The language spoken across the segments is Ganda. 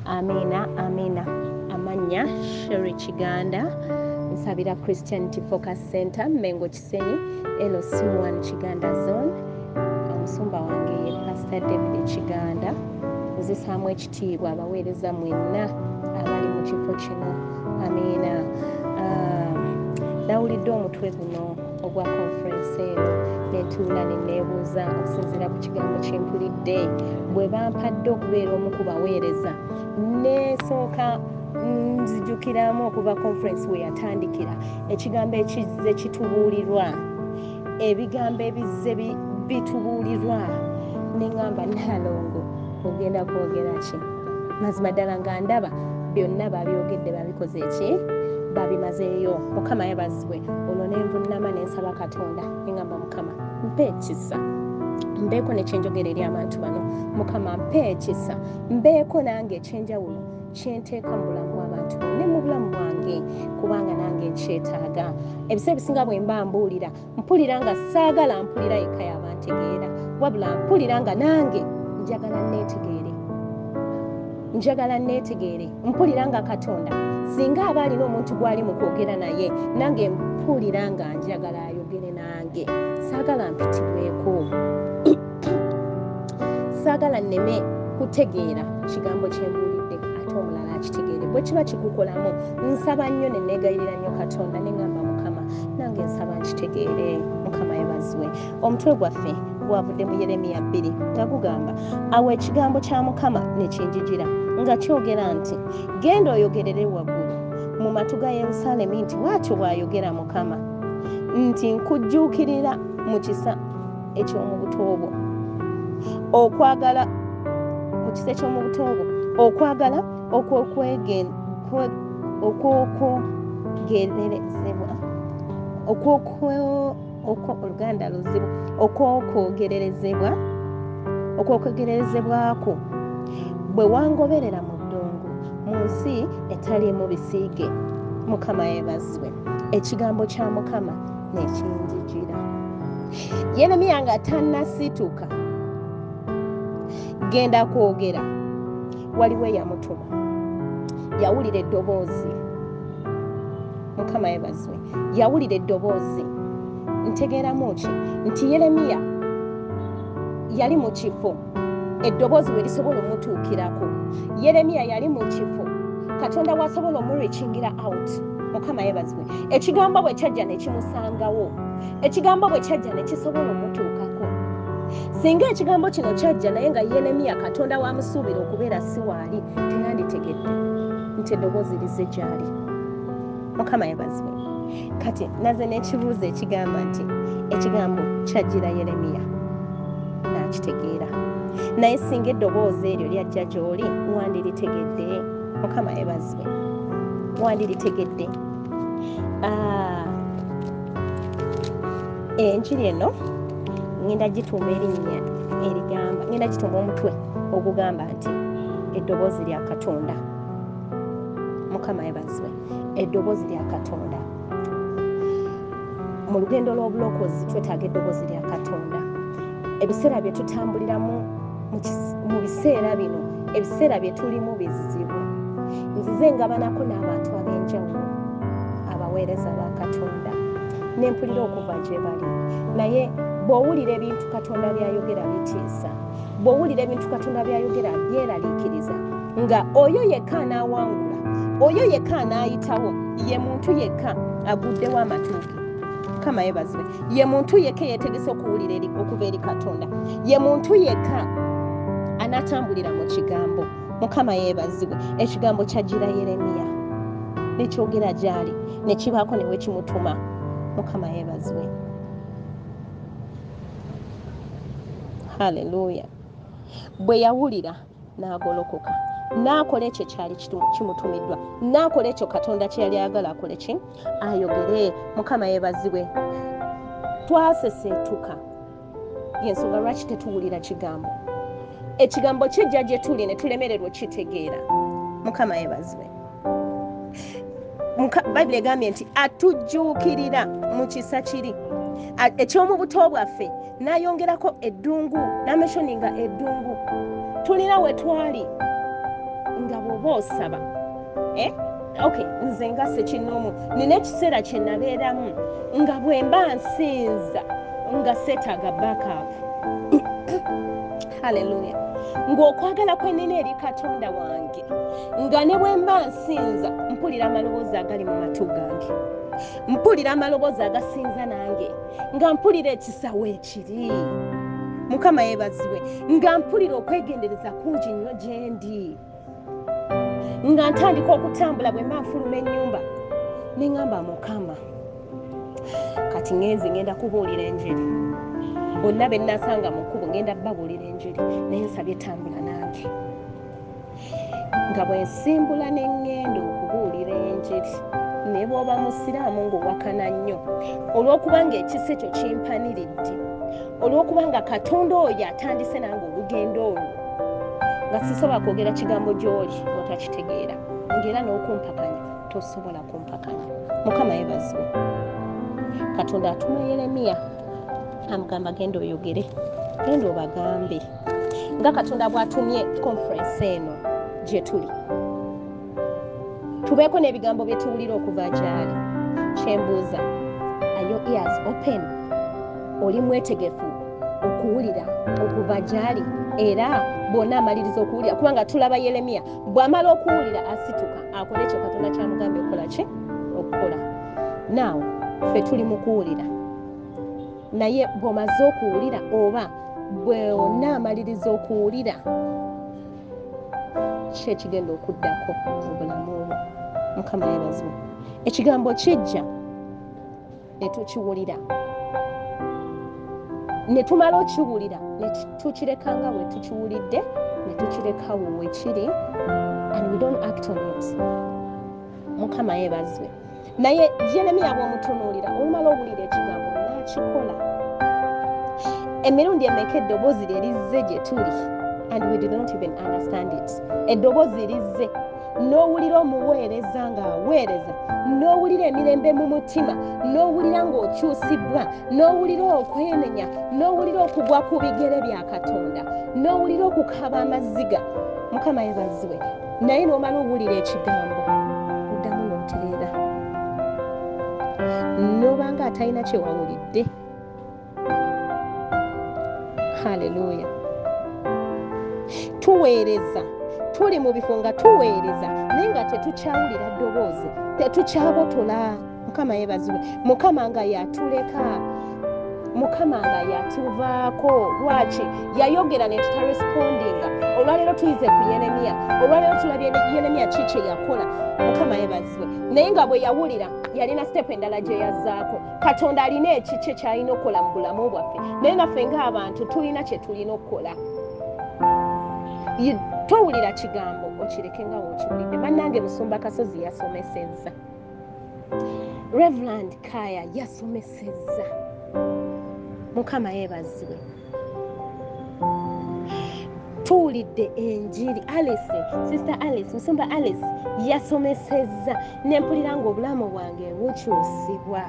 Amiina, amiina. Amannya Sherry Kiganda, nsabira Christianity Focus Center, Mengo Kisenyi, LC1 Kiganda Zone. Omusumba wange ye Pastor David Kiganda. Nzisaamu ekitiibwa abaweereza mwenna abali mu kifo kino. Amiina. Nawulidde omutwe guno ogwa conference eno nentuula ne neebuuza okusinziira ku kigambo kye mpulidde bwe bampadde okubeera omu ku baweereza. Neesooka nzijukiramu okuva conference we yatandikira, ekigambo ekizze kitubuulirwa, ebigambo ebizze bitubuulirwa, ne ŋŋamba Nalongo ogenda kwogera ki? Mazima ddala nga ndaba byonna babyogedde, babikoze ki? Babimazeeyo. Mukama yebazibwe. Olwo ne nvunnama ne nsaba Katonda, ne ŋŋamba Mukama mpa ekisa mbeeko ne kyenjogera eri abantu bano. Mukama mpa ekisa mbeeko nange ekyenjawulo kyenteeka mu bulamu bw'abantu ne mu bulamu bwange, kubanga nange nkyetaaga. Ebiseera ebisinga bwe mba mbuulira, mpulira nga saagala mpulira yekka y'abantegeera, wabula mpulira nga nange njagala neetegeere, njagala neetegeere. Mpulira nga Katonda singa aba alina omuntu gw'ali mu kwogera naye, nange mpulira nga njagala ayogere nange. Saagala mpitibweko, saagala nneme kutegeera kigambo kye mbuulidde ate omulala akitegeere. Bwe kiba kikukolamu, nsaba nnyo ne neegayirira nnyo Katonda ne ŋŋamba Mukama nange nsaba nkitegeere. Mukama yebazibwe. Omutwe gwaffe gwavudde mu Yeremiya 2 nga gugamba, awo ekigambo kya Mukama ne kinjijira nga kyogera nti, genda oyogerere waggulu mu matu ga Yerusaalemi nti bw'atyo bw'ayogera Mukama nti nkujjuukirira mu kisa eky'omu buto bwo, okwagala mu kisa eky'omu buto bwo, okwagala okw'okwogererezebwa, oluganda luzibu, okw'okwogererezebwa, okw'okwogererezebwako bwe wangoberera mu ddungu, mu nsi etaliimu bisiige. Mukama yeebazibwe. Ekigambo kya Mukama ne kinjijira. Yeremiya nga tannasituka genda kwogera, waliwo eyamutuma, yawulira eddoboozi. Mukama yeebazibwe. Yawulira eddoboozi. Ntegeeramu ki? Nti Yeremiya yali mu kifo eddoboozi we lisobola omutuukirako. Yeremiya yali mu kifo Katonda w'asobola omureachingira out. Mukama yeebazibwe. Ekigambo bwe kyajja ne kimusangawo, ekigambo bwe kyajja ne kisobola omutuukako. Singa ekigambo kino kyajja naye nga Yeremiya Katonda w'amusuubira okubeera si waali, teyanditegedde nti eddoboozi lizze gy'ali. Mukama yeebazibwe. Kati naze n'ekibuuzo ekigamba nti ekigambo kyajjira Yeremiya n'akitegeera, naye singa eddoboozi eryo lyajja gy'oli, wandiritegedde? Mukama yeebazibwe. Wandiritegedde? Enjiri eno ngenda gituuma erinnya erigamba, ngenda gituuma omutwe ogugamba nti eddoboozi lya Katonda. Mukama yeebazibwe. Eddoboozi lya Katonda. Mu lugendo lw'obulokozi twetaaga eddoboozi lya Katonda. Ebiseera bye tutambuliramu mu biseera bino, ebiseera bye tulimu bizibu. Nzize ngabanako n'abantu ab'enjawulo, abaweereza ba Katonda, ne mpulira okuva gye bali. Naye bw'owulira ebintu Katonda by'ayogera bitiisa, bw'owulira ebintu Katonda by'ayogera byeraliikiriza, nga oyo yekka anaawangula, oyo yekka anaayitawo, ye muntu yekka aguddewo amatuuke. Mukama yeebazibwe. Ye muntu yekka eyeetegese okuwulira okuva eri Katonda, ye muntu yekka anaatambulira mu kigambo. Mukama yeebazibwe. Ekigambo kyajjira Yeremiya ne kyogera gy'ali, ne kibaako ne we kimutuma. Mukama yeebazibwe. Haleluya. Bwe yawulira n'agolokoka, n'akola ekyo ekyali kimutumiddwa, n'akola ekyo Katonda kye yali ayagala akole ki? Ayogere. Mukama yeebazibwe. Twaseseetuka, y'ensonga lwaki tetuwulira kigambo. Ekigambo kijja gye tuli ne tulemererwa okitegeera. Mukama yeebazibwe. Bayibuli egambye nti atujjuukirira mu kisa kiri eky'omu buto bwaffe, n'ayongerako eddungu, n'amentioninga eddungu. Tulina we twali nga bw'oba Bw'oba osaba, okay, nze nga ssekinnoomu nina ekiseera kye nabeeramu nga bwe mba nsinza nga seetaaga backup. Haleluya! Ng'okwagala kwe nnina eri Katonda wange, nga ne bwe mba nsinza mpulira amaloboozi agali mu matu gange, mpulira amaloboozi agasinza nange, nga mpulira ekisa weekiri. Mukama yeebazibwe. Nga mpulira okwegendereza kungi nnyo gye ndi, nga ntandika okutambula. Bwe mba nfuluma ennyumba ne ŋŋamba, "Mukama, kati ŋŋenze, ŋŋenda kubuulira enjiri. Bonna be nnasanga mu kkubo ŋŋenda babuulira enjiri, naye nsabye tambula nange." Nga bwe nsimbula ne ŋŋenda okubuulira enjiri, ne bw'oba musiraamu ng'owakana nnyo, olw'okubanga ekisa ekyo kimpaniridde, olw'okubanga Katonda oyo atandise nange olugendo olwo, nga sisobola kwogera kigambo gy'oli otakitegeera, ng'era n'okumpakanya tosobola kumpakanya. Mukama yeebazibwe. Katonda atuma Yeremiya, amugamba, "Genda oyogere, genda obagambe." Nga Katonda bw'atumye conference eno gye tuli, tubeeko n'ebigambo bye tuwulira okuva gy'ali. Kyembuuza, are your ears open? Oli mwetegefu okuwulira okuva gy'ali? Era bw'onna amaliriza okuwulira, kubanga tulaba Yeremiya bw'amala okuwulira asituka akole ekyo Katonda kyamugambye okukola. Ki okukola? Naawe ffe tuli mu kuwulira, naye bw'omaze okuwulira oba bw'onna amaliriza okuwulira, ki ekigenda okuddako mu bulamu bwo? Mukama yeebazibwe. Ekigambo kijja ne tukiwulira, ne tumala okiwulira ne tukireka nga bwe tukiwulidde, ne tukireka wo we kiri, and we don't act on it. Mukama yeebazibwe. Naye Yeremiya bw'omutunuulira, olumala owulira ekigambo n'akikola. Emirundi emeka eddoboozi lye lizze gye tuli and we did not even understand it? Eddoboozi lizze n'owulira omuweereza ng'aweereza, n'owulira emirembe mu mutima, n'owulira ng'okyusibwa, n'owulira okwenenya, n'owulira okugwa ku bigere bya Katonda, n'owulira okukaaba amaziga. Mukama yeebazibwe. Naye n'omala owulira ekigambo, oddamu n'otereera, n'obanga atalina kye wawulidde. Haleluya! Tuweereza, tuli mu bifo nga tuweereza, naye nga tetukyawulira ddoboozi, tetukyabotola. Mukama yeebazibwe. Mukama nga yatuleka, Mukama nga yatuvaako. Lwaki? Yayogera ne tutarespondinga. Olwaleero tuyize ku Yeremiya, olwaleero tulabye Yeremiya ki kye yakola. Mukama yeebazibwe. Naye nga bwe yawulira, yalina step endala gye yazzaako. Katonda alina ekikye kyalina okukola mu bulamu bwaffe, naye naffe ng'abantu tulina kye tulina okukola. Towulira kigambo okireke nga wokiwulidde. Bannange, Musumba Kasozi yasomesezza, Reverend Kaya yasomesezza. Mukama yeebazibwe. Tuwulidde enjiri. Alice, Sister Alice, Musumba Alice yasomesezza, nempulira nga obulamu bwange bukyusibwa,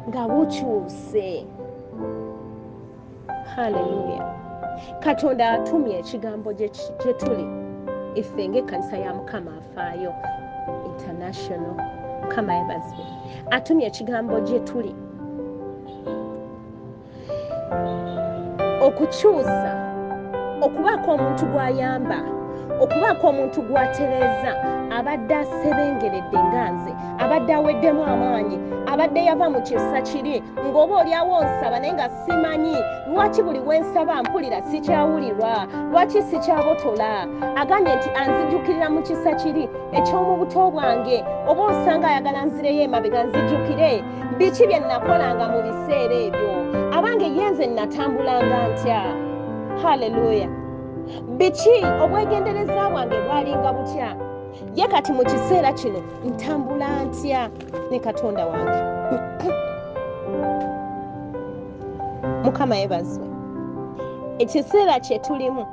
nga bukyuse. Haleluya! Katonda atumye ekigambo gye tuli iffe ng'ekkanisa ya Mukama Afaayo International. Mukama yebazibwe. Atumye ekigambo gye tuli okukyusa, okubaako omuntu gw'ayamba, okubaako omuntu gw'atereeza abadde asebengeredde nga nze, abadde aweddemu amaanyi, abadde yava mu kisa kiri ng'oba oliawo nsaba naye nga simanyi lwaki buli wensaba mpulira sikyawulirwa, lwaki sikyabotola. Agambye nti anzijukirira mu kisa kiri eky'omu buto bwange. Oba osanga ayagala nzireyo emabega nzijukire biki bye nakolanga mu biseera ebyo. Abange, ye nze natambulanga ntya? Haleluya! Biki, obwegendereza bwange bwalinga butya? Ye kati mu kiseera kino ntambula ntya ne Katonda wange? Mukama yebazibwe. Ekiseera kye tulimu,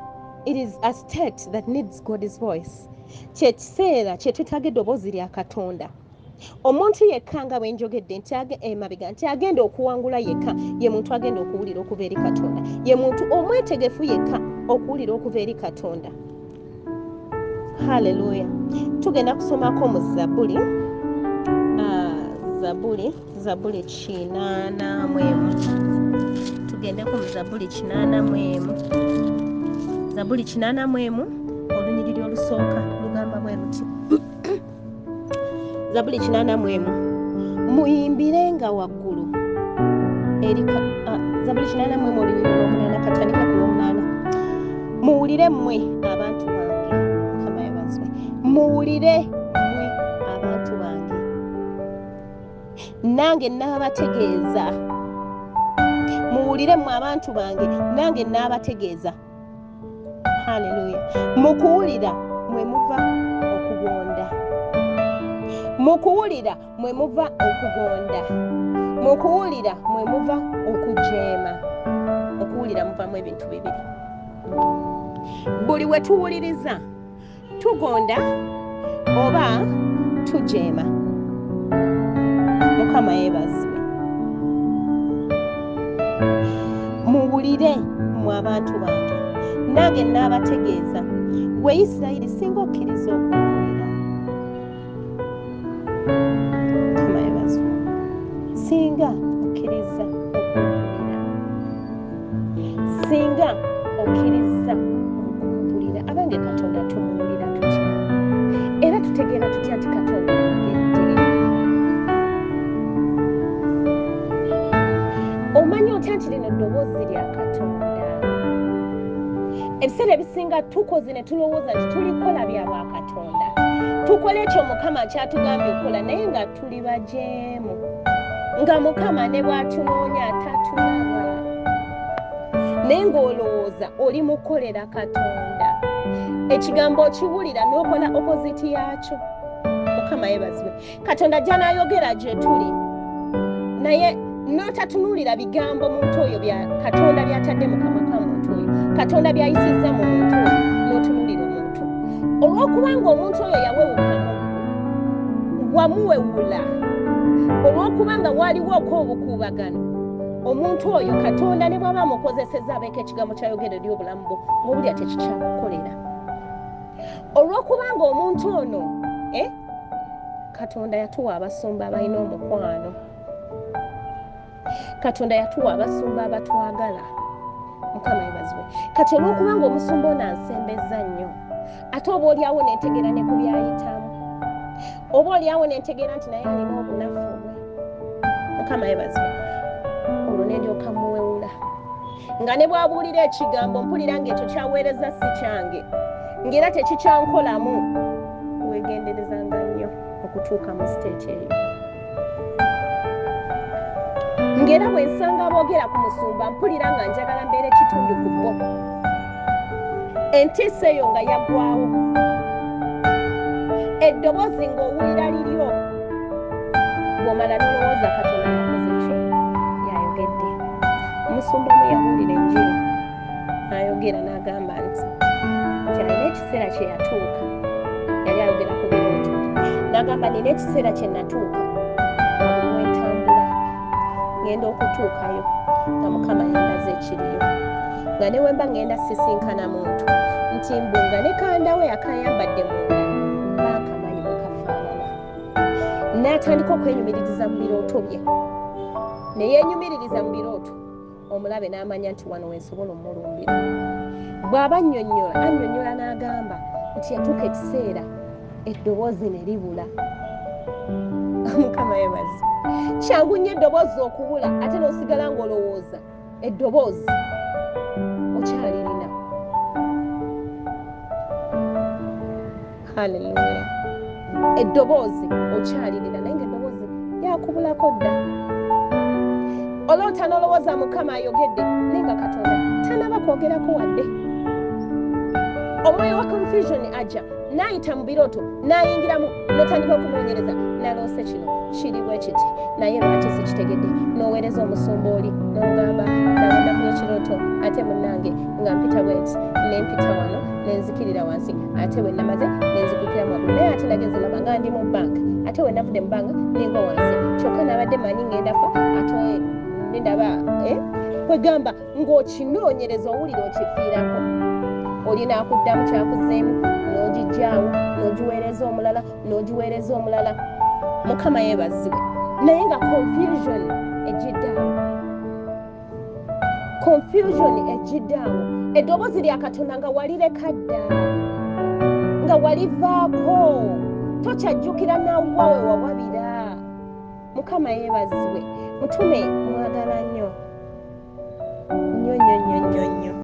it is a state that needs God's voice. Kyekiseera kyetwetaaga eddoboozi lya Katonda. Omuntu yekka, nga bwe njogedde nti emabega nti agenda okuwangula yekka ye muntu agenda okuwulira okuva eri Katonda, ye muntu omwetegefu yekka okuwulira okuva eri Katonda. Haleluya. Tugenda kusomako mu Zabbuli, Zabbuli 81. Tugendeko mu Zabbuli 81. Zabbuli 81 olunyiriri olusooka lugamba bwe luti. Zabbuli 81, muyimbirenga waggulu eri Zabbuli 81 olunyiriri olw'omunaana, katandika ku lw'omunaana. Muwulire mmwe abantu bange, Mukama yeebazibwe. Muwulire mmwe abantu bange, nange nnaabategeeza. Muwulire mmwe abantu bange, nange nnaabategeeza. Haleluya. Mu kuwulira mwe muva okugonda. Mu kuwulira mwe muva okugonda. Mu kuwulira mwe muva okujeema. Okuwulira muvamu ebintu bibiri. Buli we tuwuliriza tugonda oba tujeema. Mukama yeebazibwe. Muwulire mmwe abantu bange, nange nnaabategeeza. Gwe Isirayiri, singa okkiriza okumpulira. Mukama yeebazibwe. Singa okkiriza okumpulira. Singa okkiriza okumpulira. Abange, Katonda tumuwulira tutya? Era tutegeera tutya nti Katonda ayogedde? Omanyi otya nti lino ddoboozi lya Katonda? Ebiseera ebisinga tukoze ne tulowooza nti tulikola bya bwakatonda, tukola ekyo Mukama kyatugambye okukola, naye nga tuli bajeemu, nga Mukama ne bw'atunoonya atatulaba, naye ng'olowooza oli mukolera Katonda. Ekigambo okiwulira n'okola opposite yaakyo. Mukama yeebazibwe. Katonda ajja n'ayogera gye tuli, naye n'otatunuulira bigambo muntu oyo bya Katonda by'atadde mu kamwa ka muntu oyo, Katonda by'ayisizza mu muntu oyo, n'otunuulira omuntu. Olw'okubanga omuntu oyo yawewuka mu ggwe, wamuwewula, olw'okubanga waliwo obukuubagano, omuntu oyo Katonda ne bw'aba amukozesezza abeeko ekigambo ky'ayogera eri obulamu bwo, ng'obulya tekikyakukolera. Olw'okubanga omuntu ono, Katonda yatuwa abasumba abalina omukwano. Katonda yatuwa abasumba abatwagala. Mukama yeebazibwe. Kati olw'okubanga omusumba ono ansembezza nnyo, ate oba oliawo nentegeera ne ku byayitamu, oba oliawo nentegeera nti naye alina obunafu bwe. Mukama yeebazibwe. Olwo ne ndyoka muwewula, nga ne bw'abuulira ekigambo mpulira ng'ekyo kyaweereza si kyange, ng'era tekikyankolamu. Weegenderezanga nnyo okutuuka mu siteeti eyo. Ng'era bwe nsanga aboogera ku musumba mpulira nga njagala mbeera ekitundu ku bo. Entiisa eyo nga yaggwawo, eddoboozi ng'owulira liryo, bw'omala n'olowooza Katonda yakoze ki, yayogedde. Omusumba omu yabuulira enjiri n'ayogera n'agamba nti alina ekiseera kye yatuuka, yali ayogera ku birooto, n'agamba nina ekiseera kye natuuka nga buli wentambula ngenda okutuukayo nga Mukama yandaze ekiriyo, nga ne wemba ngenda sisinkana muntu, nti mbu nga ne kandawe akayambadde munda baakamanyi bwe kafaanana. N'atandika okwenyumiririza mu birooto bye, ne yeenyumiririza mu birooto, omulabe n'amanya nti wano wensobola omulumbira. Bw'aba annyonnyola, annyonnyola n'agamba nti yatuuka ekiseera eddoboozi ne libula. Mukama yeebazibwe. Kyangu nnyo eddoboozi okubula, ate n'osigala ng'olowooza eddoboozi okyalirina. Haleluya. Eddoboozi okyalirina, naye ng'eddoboozi lyakubulako dda. Oloota n'olowooza Mukama ayogedde, naye nga Katonda tanaba kwogerako wadde. Omwoyo wa confusion ajja n'ayita mu birooto n'ayingiramu, n'otandika okunoonyereza, naloose kino kiri bwe kiti, naye lwaki sikitegedde? N'oweereza omusumba oli n'ogamba nabadde ekirooto, ate munnange nga mpita bwe nti, ne mpita wano ne nzikirira wansi, ate bwe namaze ne nzigukira waggulu, naye ate nagenze laba nga ndi mu bbanka, ate bwe navudde mu bbanka nengwa wansi, kyokka nabadde manyi ngenda fa, ate nendaba kwegamba ng'okinoonyereza owulira okifiirako. Oli n'akuddamu kyakuzeemu. N'ogijjaawo, n'ogiweereza omulala, n'ogiweereza omulala. Mukama yeebazibwe. Naye nga confusion ejjiddeawo, confusion ejjiddeawo. Eddoboozi lya Katonda nga walireka dda, nga walivaako, tokyajjukira nawa we wawabira. Mukama yeebazibwe. Mutume, mwagala nnyo nnyo nnyo.